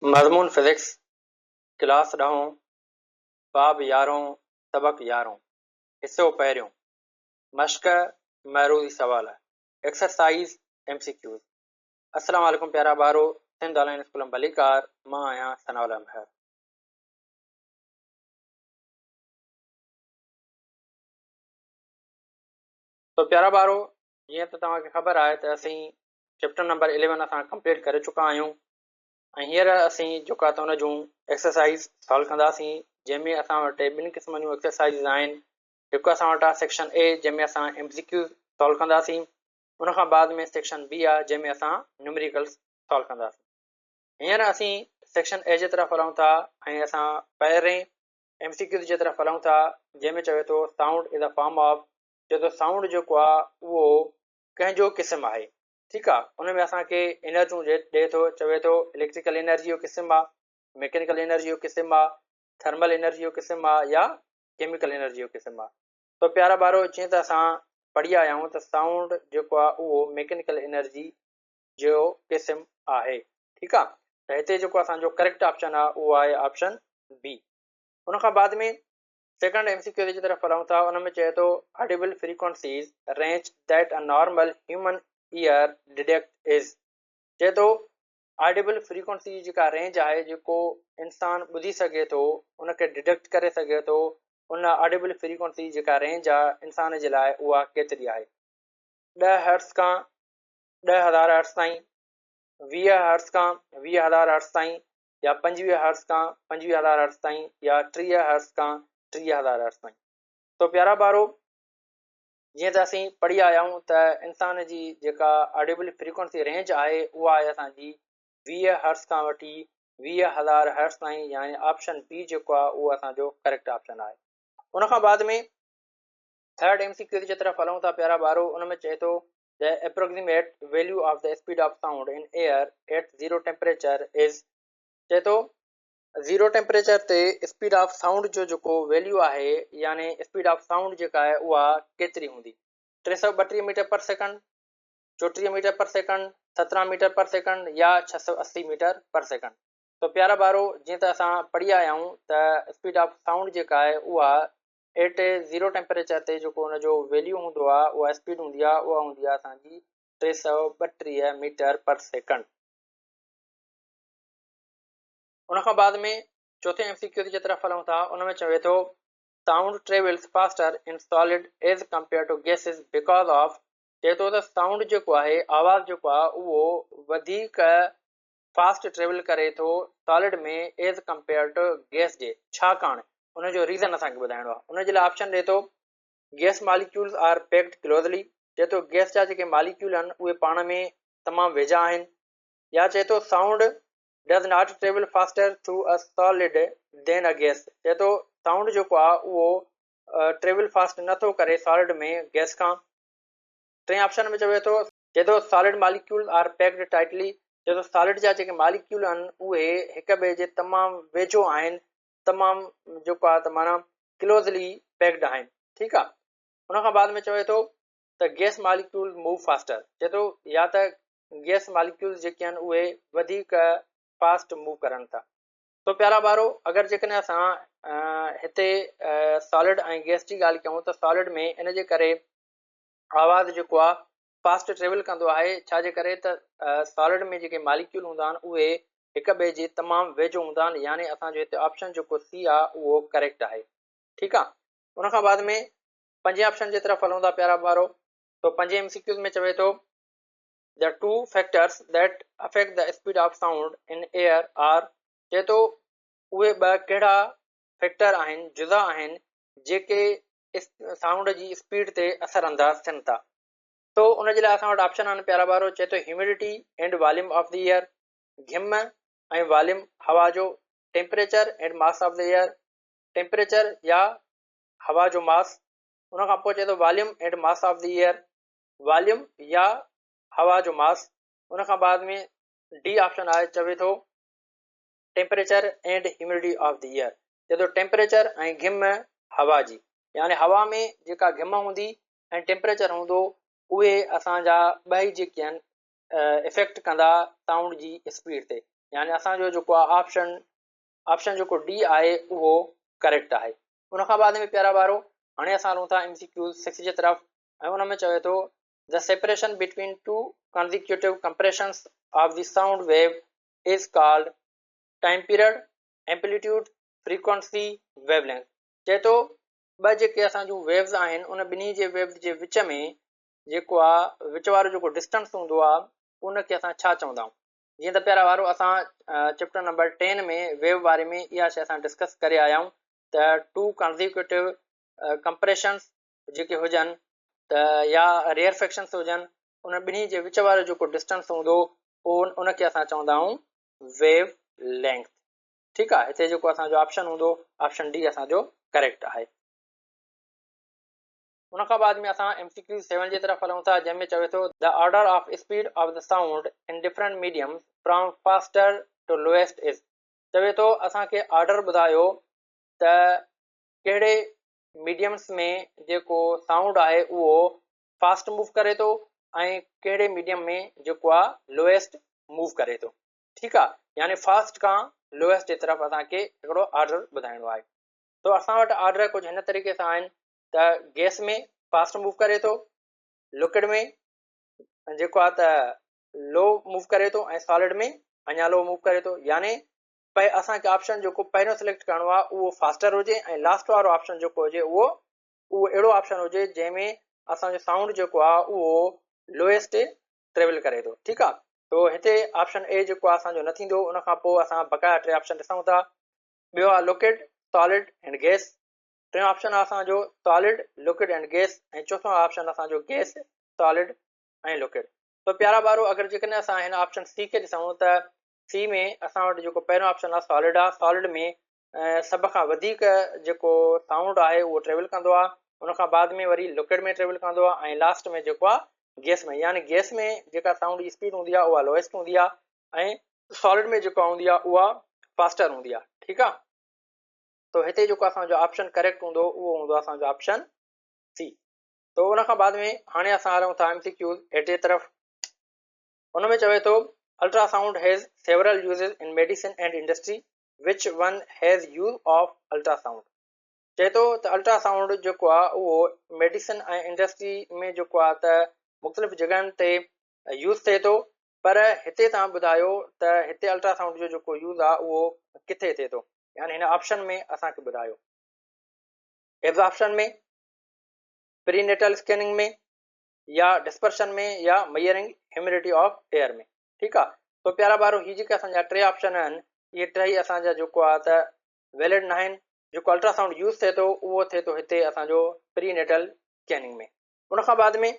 مضمون physics, class ڏهون، باب يارهون، سبق يارهون، حصو پهريون، مشق معروضي سوال، ايڪسرسائيز، ايم سي ڪيوز. السلام عليڪم پيارا ٻارو، سنڌ آن لائين اسڪول ۾ ڀليڪار، مان آهيان ثناء الله مهر. تو پيارا ٻارو، جيئن ته توهان کي خبر آهي ته اسين چيپٽر نمبر اليون اسان ڪمپليٽ ڪري چڪا آهيون ۽ هينئر اسين جيڪو آهي ته ان جون ايڪسرسائز سالو ڪنداسين، جنهن ۾ اسان وٽ ٻن قسمن جون ايڪسرسائز آهن. هڪ اسان وٽ آهي سيڪشن اي، جنهن ۾ اسان ايم سي ڪيوز سالو ڪنداسين، ان کان بعد ۾ سيڪشن بي آهي، جنهن ۾ اسان نيومريڪلز سالو ڪنداسين. هينئر اسين سيڪشن اي جي طرف هلون ٿا ۽ اسان پهرين ايم سي ڪيوز جي طرف هلون ٿا، جنهن ۾ چوي ٿو sound is a form of, چوي ٿو سائونڊ جيڪو آهي اهو ڪنهن جو قسم آهي، ٺيڪ آ، ان ۾ اسان کي انرجون ڏئي ٿو، چوي ٿو اليڪٽريڪل انرجي جو قسم آ، ميڪينيڪل انرجي جو قسم آ، ٿرمل انرجي جو قسم آ يا ڪيميڪل انرجي جو قسم آ. تو پيارا ٻارو جيئن ته اسان پڙهي آيا آهيون ته سائونڊ جيڪو آ اهو ميڪينيڪل انرجي جو قسم آهي، ٺيڪ آ، ته هتي جيڪو اسان جو ڪريڪٽ آپشن آ اهو آهي آپشن بي. ان کان بعد ۾ سيڪنڊ ايم سي ڪيو جي طرف هلون ٿا، ان ۾ چئي ٿو audible frequencies range that a normal human ear detect is, چئي ٿو آڊيبل فريڪوئنسي جي جيڪا رينج آهي جيڪو انسان ٻڌي سگهي ٿو ان کي ڊيٽيڪٽ ڪري سگهي ٿو، ان آڊيبل فريڪوئنسي جي جيڪا رينج آهي انسان جي لاء اها ڪيتري آهي؟ 10 هرٽز کان 10000 هرٽز تائين، 20 هرٽز کان 20000 هرٽز تائين يا 25 هرٽز کان 25000 هرٽز تائين يا 30 هرٽز کان 30000 هرٽز تائين. تو پيارا ٻارو جيئن ته اسين پڙهي آيا آهيون ته انسان جي جيڪا آڊيبل فريڪوئنسي رينج آهي اها آهي اسان جي 20 هرٽز کان وٺي 20000 هرٽز تائين، يعني آپشن بي جيڪو آهي اهو اسان جو ڪريڪٽ آپشن آهي. ان کان بعد ۾ ٿرڊ ايم سي ڪيو جي طرف هلون ٿا پيارا ٻارو، ان ۾ چئي ٿو The approximate value of the speed of sound in air at zero temperature is، چئي ٿو زيرو ٽيمپريچر تي اسپيڊ آف سائونڊ جو جيڪو ويليو آهي يعني اسپيڊ آف سائونڊ جيڪا آهي اها ڪيتري هوندي؟ 332 metre per second, 34 metre per second, 17 metre per second يا 680 ميٽر پر سيڪنڊ. تو پيارا ٻارو جيئن ته اسان پڙهي آيا آهيون ته اسپيڊ آف سائونڊ جيڪا آهي اها ايٽ زيرو ٽيمپريچر تي جيڪو ان جو ويليو هوندو آهي اها اسپيڊ هوندي آهي اها هوندي آهي اسان جي 332 ميٽر پر سيڪنڊ. ان کان بعد ۾ چوٿين ايم سي ڪيو جي طرف هلون ٿا، ان ۾ چوي ٿو sound travels faster in solid as compare to gases because of, چئي ٿو ته سائونڊ جيڪو آهي آواز جيڪو آهي اهو وڌيڪ فاسٽ ٽريول ڪري ٿو solid ۾ as compare to gas جي، ڇاڪاڻ ان جو ريزن اسان کي ٻڌائڻو آهي. ان جي لاء آپشن ڏئي ٿو gas molecules are packed closely, چئي ٿو گيس جا جيڪي ماليڪيول آهن اهي پاڻ ۾ تمام ويجها آهن، يا چئي ٿو sound does not travel faster through a solid than a gas, چئي ٿو سائونڊ جيڪو آهي اهو ٽريول فاسٽ نٿو ڪري سالڊ ۾ گيس کان. ٽئين آپشن ۾ چوي ٿو چئي ٿو solid molecules are packed tightly, چئي ٿو سالڊ جا جيڪي ماليڪيول آهن اهي هڪ ٻئي جي تمام ويجهو آهن، تمام جيڪو آهي ته معنيٰ ڪلوزلي پيڪڊ آهن، ٺيڪ آهي. ان کان بعد ۾ چوي ٿو ته گيس ماليڪيول موو فاسٽر، چئي ٿو يا ته گيس ماليڪيولز جيڪي آهن اهي وڌيڪ فاسٽ موو ڪرن ٿا. تو پيارا ٻارو اگر جيڪڏهن اسان هتي سالڊ ۽ گيس جي ڳالهه ڪيون ته سالڊ ۾ ان جي ڪري آواز جيڪو آهي فاسٽ ٽريول ڪندو آهي، ڇا جي ڪري ته سالڊ ۾ جيڪي ماليڪيول هوندا آهن اهي هڪ ٻئي جي تمام ويجهو هوندا آهن، يعني اسان جو هتي آپشن جيڪو سي آهي اهو ڪريڪٽ آهي، ٺيڪ آهي. ان کان بعد ۾ پنجين آپشن جي طرف هلون ٿا پيارا ٻارو، تو پنجين ايم سي ڪيوز ۾ چوي ٿو The two factors that affect the speed of sound in air are، چئي ٿو اهي ٻه ڪهڙا فيڪٽر آهن، جزا آهن، جيڪي سائونڊ جي اسپيڊ تي اثر انداز ٿين ٿا. تو ان جي لاء اسان وٽ آپشن آهن پيارا ٻارو، چئي ٿو humidity and volume of the air, گهم ۽ واليوم هوا جو، temperature and mass of the air, temperature يا هوا جو ماس، ان کان پوء چئي ٿو volume and mass of the air, volume يا هوا جو ماس، ان کان بعد ۾ ڊي آپشن آهي چوي ٿو temperature and humidity of the air, چئي ٿو ٽيمپريچر ۽ گهم هوا جي، يعني هوا ۾ جيڪا گهم هوندي ۽ ٽيمپريچر هوندو اهي اسان جا ٻئي جيڪي آهن افيڪٽ ڪندا سائونڊ جي اسپيڊ تي. يعني اسان جو جيڪو آهي آپشن آپشن جيڪو ڊي آهي اهو ڪريڪٽ آهي. ان کان بعد ۾ پيارا ٻارو هاڻي اسان هلون ٿا ايم سي ڪيوز 6 جي طرف ۽ ان ۾ چوي ٿو The separation between two consecutive compressions of the sound wave is called time period, amplitude, frequency, wavelength. چئي ٿو ٻه جيڪي اسان جون ويوز آهن ان ٻنهي جي ويوز جي وچ ۾ جيڪو آ وچ وارو جيڪو ڊسٽنس هوندو آ ان کي اسان ڇا چوندا آهيون. جيئن ته پيارا وارو اسان چيپٽر نمبر 10 ۾ ويو واري ۾ اها شيء اسان ڊسڪس ڪري آيا آهيون ته ٽو ڪانزيڪيوٽو ڪمپريشنس جيڪي هجن ته يا ريئر فيڪشنس هجن ان ٻنهي جي وچ وارو جيڪو ڊسٽنس هوندو ان کي اسان چوندا آهيون ويو لينگٿ. ٺيڪ آ هتي جيڪو اسان جو آپشن هوندو آپشن ڊي اسان جو ڪريڪٽ آهي. ان کان بعد ۾ اسان ايم سي ڪيو 7 جي طرف هلون ٿا جنهن ۾ چوي ٿو The order of speed of the sound in different mediums from faster to lowest is چوي ٿو اسان کي آرڊر ٻڌايو ته ڪهڙي ميڊيمز ۾ جيڪو سائونڊ آهي اهو فاسٽ موو ڪري ٿو ۽ ڪهڙي ميڊيم ۾ جيڪو آهي لوئسٽ موو ڪري ٿو. ٺيڪ آ يعني فاسٽ کان لوئسٽ جي طرف اسان کي هڪڙو آرڊر ٻڌائڻو آهي تو اسان وٽ آرڊر ڪجهه هن طريقي سان آهن ته گيس ۾ فاسٽ موو ڪري ٿو، لڪوڊ ۾ جيڪو آ ته لو موو ڪري ٿو ۽ سالڊ ۾ اڃا لو موو ڪري ٿو. يعني اسان کي آپشن جيڪو پهريون سليڪٽ ڪرڻو آ اهو فاسٽر هجي ۽ لاسٽ وارو آپشن جيڪو هجي اهو اهڙو آپشن هجي جنهن ۾ اسان جو سائونڊ جيڪو آ اهو لوئسٽ ٽريول ڪري ٿو. ٺيڪ آ تو هتي آپشن اي جيڪو آ اسان جو نه ٿيندو. ان کان پوء اسان بقايا ٽي آپشن ڏسون ٿا. ٻيو آ لڪوڊ، سالڊ اينڊ گيس. ٽيون آپشن آ اسان جو سالڊ، لڪوڊ اينڊ گيس ۽ چوٿون آپشن اسان جو گيس، سالڊ ۽ لڪوڊ. تو پيارا ٻارو اگر جيڪڏهن اسان هن آپشن سي کي ڏسون ته سي ۾ اسان وٽ جيڪو پهريون آپشن آ سالڊ آ. سالڊ ۾ سڀ کان وڌيڪ جيڪو سائونڊ آهي اهو ٽريول ڪندو آ، ان کان بعد ۾ وري لڪوڊ ۾ ٽريول ڪندو آ ۽ لاسٽ ۾ جيڪو آ گيس ۾، يعني گيس ۾ جيڪا سائونڊ جي اسپيڊ هوندي آ اها لوئسٽ هوندي آ ۽ سالڊ ۾ جيڪا هوندي آ اها فاسٽر هوندي آ. ٺيڪ آ تو هتي جيڪو اسان جو آپشن ڪريڪٽ هوندو اهو هوندو اسان جو آپشن سي. تو ان کان بعد ۾ هاڻي اسان هلون ٿا ايم سي ڪيوز 8 جي طرف. ان ۾ چوي ٿو ultrasound has several uses in medicine and industry which one has use of ultrasound چئي ٿو ته الٽراسائونڊ جيڪو آهي اهو ميڊيسن ۽ انڊسٽري ۾ جيڪو آهي ته مختلف جڳهن تي يوز ٿئي ٿو پر هتي توهان ٻڌايو ته هتي الٽراسائونڊ جو جيڪو يوز آهي اهو ڪٿي ٿئي ٿو يعني هن آپشن ۾ اسان کي ٻڌايو ايبزارپشن ۾ پري نيٽل اسڪيننگ ۾ يا ڊسپرشن ۾ يا ميئرنگ هيوميڊٽي آف ايئر ۾. ٺيڪ آ تو پيارا ٻارو هي جيڪي اسان جا ٽي آپشن آهن اهي ٽئي اسان جا جيڪو آ ته ويلڊ ناهن. جيڪو الٽرا سائونڊ يوز ٿئي ٿو اهو ٿئي ٿو هتي اسان جو پري نيٽل اسڪيننگ ۾. ان کان بعد ۾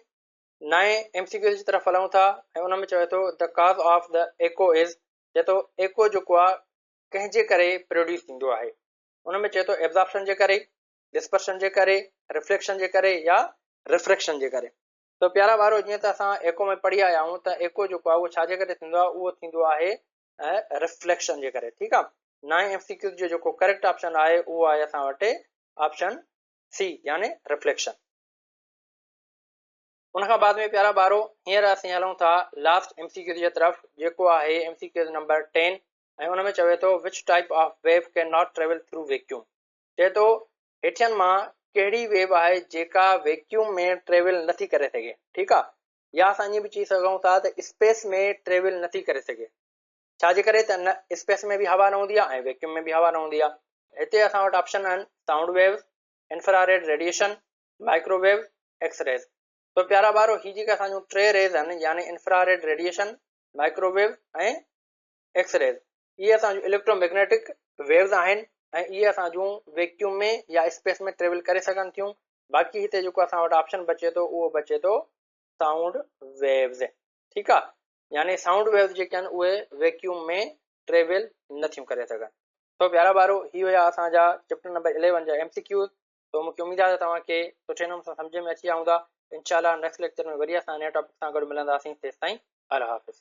نائين ايم سي ڪيوز جي طرف هلون ٿا ۽ ان ۾ چوي ٿو the cause of the echo is چئي ٿو ايڪو جيڪو آ ڪنهن جي ڪري پروڊيوس ٿيندو آهي. ان ۾ چئي ٿو ايبزارپشن جي ڪري، ڊسپرشن جي ڪري، رفليڪشن جي ڪري يا رفريڪشن جي ڪري. ته پيارا ٻارو جيئن ته اسان ايڪو ۾ پڙهي آيا آهيون ته ايڪو جيڪو آهي اهو ڇا جي ڪري ٿيندو آهي اهو ٿيندو آهي رفليڪشن جي ڪري. ٺيڪ آهي نائين ايم سي ڪيوز جو جيڪو ڪريڪٽ آپشن آهي اهو آهي اسان وٽ آپشن سي يعني رفليڪشن. ان کان بعد ۾ پيارا ٻارو هينئر اسين هلون ٿا لاسٽ ايم سي ڪيوز جي طرف جيڪو آهي ايم سي ڪيوز نمبر 10 ۽ ان ۾ چوي ٿو which type of wave can not travel through vacuum چئي ٿو هيٺين مان ڪهڙي ويو آهي جيڪا ويڪيوم ۾ ٽريول نٿي ڪري سگهي. ٺيڪ آ يا اسان ائين به چئي سگهون ٿا ته اسپيس ۾ ٽريول نٿي ڪري سگهي. ڇا جي ڪري ته نه اسپيس ۾ به هوا نه هوندي آ ۽ ويڪيوم ۾ به هوا نه هوندي آ. هتي اسان وٽ آپشن آهن sound waves, infrared radiation, microwave, X rays. تو پيارا ٻارو هي جيڪي اسان جون ٽي ريز آهن يعني انفراريڊ ريڊيئيشن، مائڪروويو ۽ ايڪس ريز اهي اسان جون اليڪٽرو مئگنيٽڪ ويوز آهن ۽ اهي اسان جون ويڪيوم ۾ يا اسپيس ۾ ٽريول ڪري سگهن ٿيون. باقي هتي جيڪو اسان وٽ آپشن بچي ٿو اهو بچي ٿو سائونڊ ويوز. ٺيڪ آ يعني سائونڊ ويوز جيڪي آهن اهي ويڪيوم ۾ ٽريول نٿيون ڪري سگهن. سو پيارا ٻارو هي هيا اسان جا چيپٽر نمبر 11 جا ايم سي ڪيوز. سو مونکي اميد آهي ته توهان کي سٺي نموني سان سمجهه ۾ اچي ويا هوندا. انشاء الله نيڪسٽ ليڪچر ۾ وري اسان نئين ٽاپڪ سان گڏ ملنداسين. تيستائين الله حافظ.